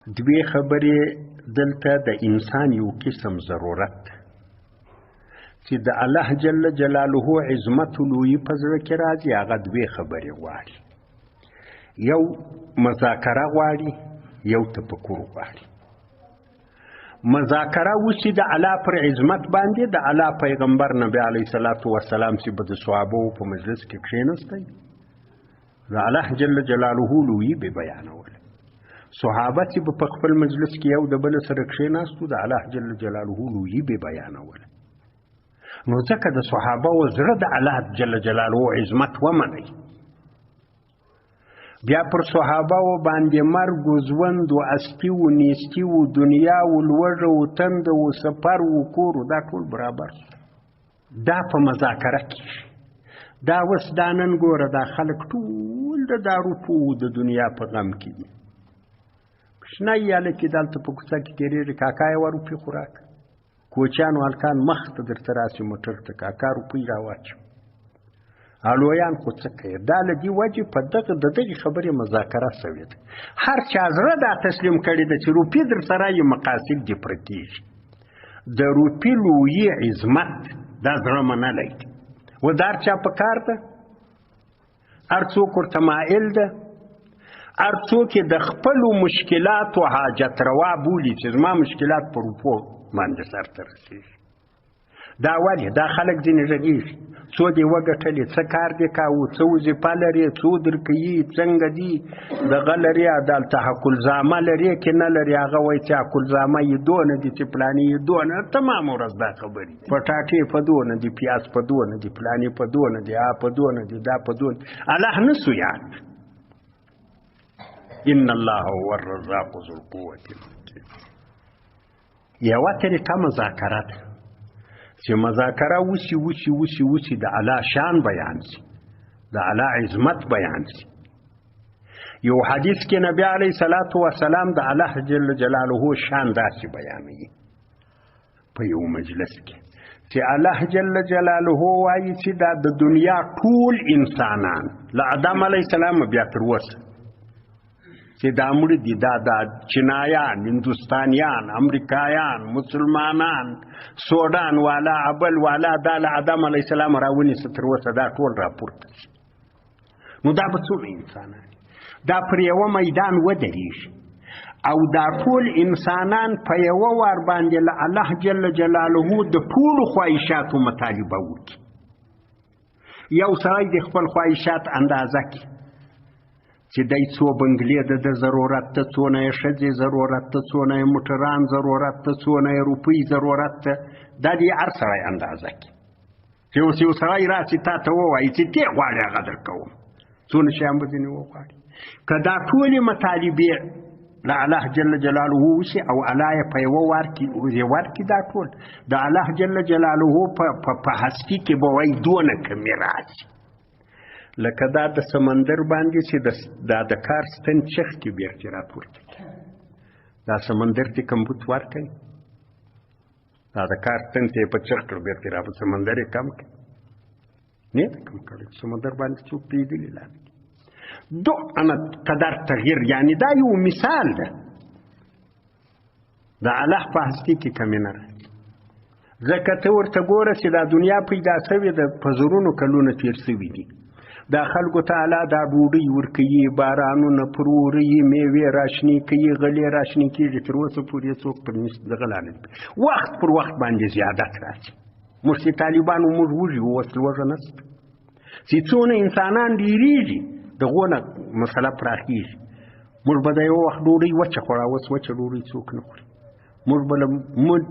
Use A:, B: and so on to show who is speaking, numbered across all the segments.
A: دوې خبرې دلته د انسان یو قسم ضرورت ده چې د الله جل جلاله عظمت لویي په زړه کې راځي، هغه دوې خبرې غواړي. یو مذاکره غواړي، یو تفکر غواړي. مذاکره وشي د الله پر عظمت باندې، د الله پیغمبر نبی علیه الصلاة والسلام چې به د صحابو په مجلس کې کښېنستی، د الله جل جلاله لویي به بیانوله. صحابه چې به په خپل مجلس کې یو د بل سره کښېناستو، د الله جل جلاله لویي به بیانوله. نو ځکه د صحابه و زړه د الله جل جلاله عظمت ومنئ. بیا پر صحابه و باندې مرګ و ژوند و استی و نیستی و دنیا و لوږه و تنده و سفر و کور و دا ټول برابر شو. دا په مذاکره کېږي. دا اوس دا نن ګوره دا خلک ټول د دارو په د دنیا په غم کې دي. کوچنی هلک یې دلته په کوڅه کې تېرېږي، کاکا یې روپۍ خو راکړه. کوچیانو هلکان مخ ته درته راسي موټر ته، کاکا روپۍ راواچوه. الویان خو څه کوي؟ دا له دې وجې په دغه د دغې خبرې مذاکره سوې ده. هر چا زړه دا تسلیم کړې ده چې روپۍ در سره یې مقاصد دې پوره کېږي. د روپۍ لویي عظمت دا زړه منلی دی و دا هر چا په کار ده، هر څوک ورته مایل ده، هر څوک یې د خپلو مشکلاتو حاجت روا بولي چې زما مشکلات په روپو باندې سرته رسېږي. دا ولې دا خلک ځینې غږېږي، څو دې وګټلې، څه کار دې کاوه، څه وظیفه لرې، څو درکوي، څنګه دي، دغه لرې، دلته حق الزامه لرې که نه لرې؟ هغه وایي چې حق الزامه یې دونه دي، چې پلانې یې دونه، تمام ورځ دا خبرې، پټاټې په دونه دي، پیاز په دونه دي، پلانې په دونه دي، ها په دونه دي، دا په دونه. الله نه سو یاد. ان الله هو الرزاق ذو القوة المتین. یوه طریقه مذاکره ده چې مذاکره وشي وشي وشي وشي، د الله شان بیان شي، د الله عظمت بیان شي. یو حدیث کې نبی علیه الصلاة والسلام د الله جل جلاله شان داسې بیانوي په یو مجلس کې چې الله جل جلاله وایي چې دا د دنیا ټول انسانان له آدم علیه السلام بیا تر اوسه چې دا مړه دي، دا دا چینایان، هندوستانیان، امریکایان، مسلمانان، سوډان والا، ابل والا، دا له آدم علیه السلام راونیسه تر اوسه دا ټول راپورته شي. نو دا به څومره انسانان دي؟ دا پر یوه میدان ودرېږي او دا ټول انسانان په یوه وار باندې له الله جل جلاله د ټولو خواهشاتو مطالبه وکړي. یو سړی د خپل خواهشات اندازه کړي چې دی څو بنګلې د ده ضرورت ته، څونه یې ښځې ضرورت ته، څونه یې موټران ضرورت ته، څونه یې روپۍ ضرورت ته، دا دې هر سړی اندازه کړي. چې اوس یو سړی راسي تا ته ووایي چې ته غواړې هغه درکوم، څونه شیان به ځینې وغواړي. که دا ټولې مطالبې له الله جل جلاله وشي او الله یې په یوه وار کې ورکړي، دا ټول د الله جل جلاله په هستي کې به وایي دونه کمې راسي، لکه دا د سمندر باندې چې دا د کار ستن چخ کې بیرته راپورته کړي، دا سمندر ته کمبوت ورکړي، دا د کار ستن ته یې په چخ کړ، بیرته را په سمندر یې کم کړي، نه یې کم کړی، سمندر باندې څوک پرېږدلي لا نه دي. دونه قدر تغییر، یعنې دا یو مثال ده د الله په هستي کې کمی نه راځي. ځکه ته ورته ګوره چې دا دنیا پیدا سوې ده، په زرونو کلونه تېر سوي دي، دا خلکو ته الله دا ډوډۍ ورکوي، بارانونه پر اوري، میوې راشنې کوي، غلې راشنې کېږي، تر اوسه پورې څوک پر دغه لا نه دي. وخت پر وخت باندې زیادت راځي. موږ چې طالبانو موږ وږي وو، اوس لوږه نشته. چې څونه انسانان ډېرېږي دغو نه مسله پراخېږي. موږ به د یو وخت ډوډۍ وچه خوړه، اوس وچه ډوډۍ څوک نه خوري. موږ به له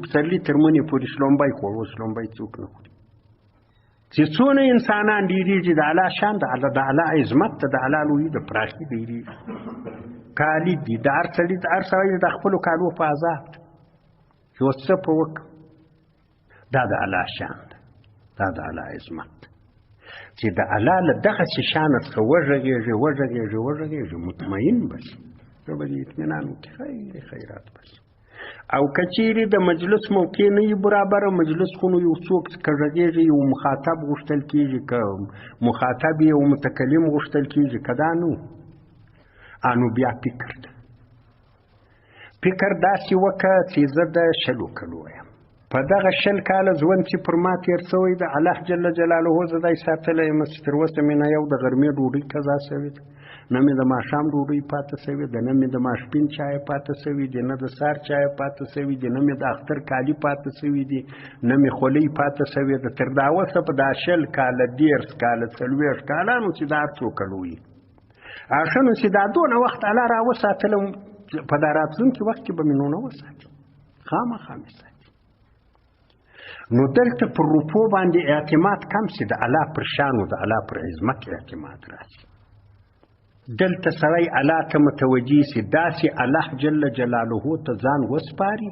A: پسرلي تر مني پورې شلومبی خوړ، اوس شلومبی څوک نه خوري. چې څونه انسانان ډېرېږي د الله شان، د الله د الله عظمت ته، د الله لویي د پراخي ډېرېږي. کالي دي د هر سړي، د هر سړی د خپلو کالو په عذاب ده چې اوس څه په وکړم. دا د الله شان ده، دا د الله عظمت ده چې د الله له دغسې شانه څخه وغږېږي وغږېږي وغږېږي، مطمئن به شي، زړه به دې اطمینان وکړي، خیر خیرات به شي. او که چیرې د مجلس موقع نه وي برابره، مجلس خو نو یو څوک که غږېږي یو مخاطب غوښتل کېږي، که مخاطب یې یو متکلم غوښتل کېږي، که دا نو انو بیا فکر ده. فکر داسې وکړه چې زه د 20 کلو یم. په دغه 20 کاله ژوند چې پر ما تېر شوی د الله جل جلاله زه دی ساتلی یم چې تر اوسه مې نه یو د غرمې ډوډۍ قضا شوې ده، نه مې د ماښام ډوډۍ پاتې شوې ده، نه مې د ماسپین چای پاتې شوې دي، نه د سهار چای پاتې شوې دي، نه مې د اختر کالي پاتې شوي دي، نه مې خولۍ پاتې شوې ده. تر دا اوسه په دا 20 کاله، 30 کاله، 40 کاله نو چې دا هر څو کلو وي، ښه نو چې دا دونه وخت الله را وساتلم، په دا راتلونکي وخت کې به مې نو نه وساتي، خامخا مې ساتي. نو دلته پر روپو باندې اعتماد کم سي، د الله پر شان او د الله پر عظمت اعتماد راسي. دلته سړی الله ته متوجه سي، داسې الله جل جلاله ته ځان وسپاري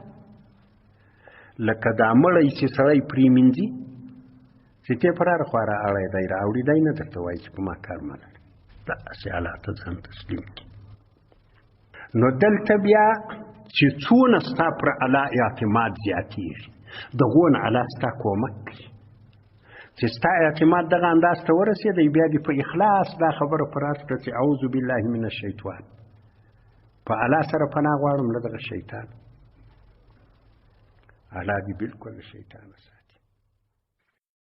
A: لکه دا مړی چې سړی پرې مینځي، چې ته پر هره خوا را اړی دی راوړي دی، نه درته وایي چې په ما کار مه لرې، داسې الله ته ځان تسلیم کړي. نو دلته بیا چې څونه ستا پر الله اعتماد زیاتېږي، دغو نه الله ستا کومک کوي. چې ستا اعتماد دغه انداز ته ورسېدی، بیا دې په اخلاص دا خبره پر راز کړه چې اعوذ بالله من الشیطان، په الله سره پناه غواړم له دغه شیطان. الله دې بالکل له شیطانه ساتي.